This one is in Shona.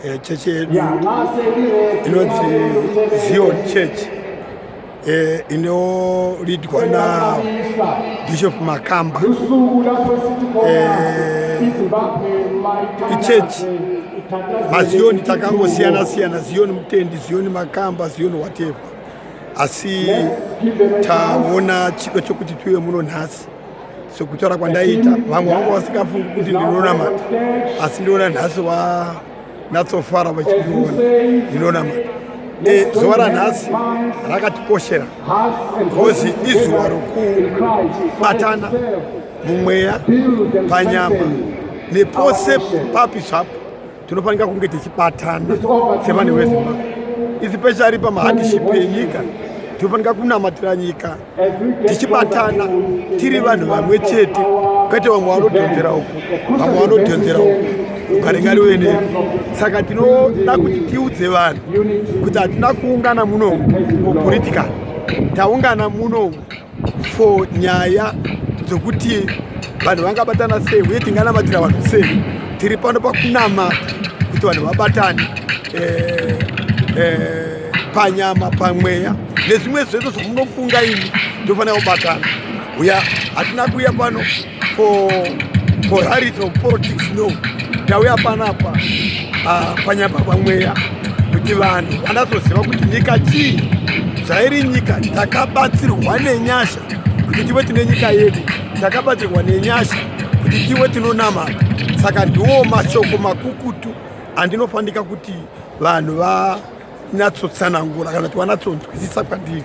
Eh, chechi yedu inonzi Zion Church eh, inolidwa na Bishop Makamba. Eh, ichechi maZion takangosiyana siyana, Zion Mutendi, Zion Makamba, Zion whatever, asi taona chido chokuti tiuye muno nhasi. Sekutaura kwandaita, vamwe vanga vasingafungi kuti ndinonamata, asi ndiona nhasi vanatsofara vachindiona ndinonamata. Zuva ranhasi rakatikoshera because izuva rokubatana mumweya, panyama nepose papi zvapo tinofanira kunge tichibatana sevanhu veZimbabwe, especially pamahardship enyika. Tinofanira kunamatira nyika tichibatana tiri vanhu vamwe chete, kwete vamwe vanodhonzera uku, vamwe vanodhonzera uku. Rugare ngarive nevi. Saka tinoda kuti tiudze vanhu kuti hatina kuungana munomu for political, taungana munomu for nyaya dzokuti vanhu vangabatana sei uye tinganamatira vanhu sei. Tiri pano pakunamata kuti vanhu vabatane panyama, pamweya nezvimwe zvese zvamunofunga imi. Tofanira kubatana uya. Hatina kuuya pano for rallies of politics, no. Tauya panapa panyama, pamweya, kuti vanhu vanatsoziva kuti nyika chii zvairi. Nyika takabatsirwa nenyasha kuti tive tine nyika yedu, takabatsirwa nenyasha kuti tive tinonamata. Saka ndiwo mashoko makukutu andinofanika kuti vanhu vanyatsotsanangura kana kuti vanatsonzwisisa kwandiri.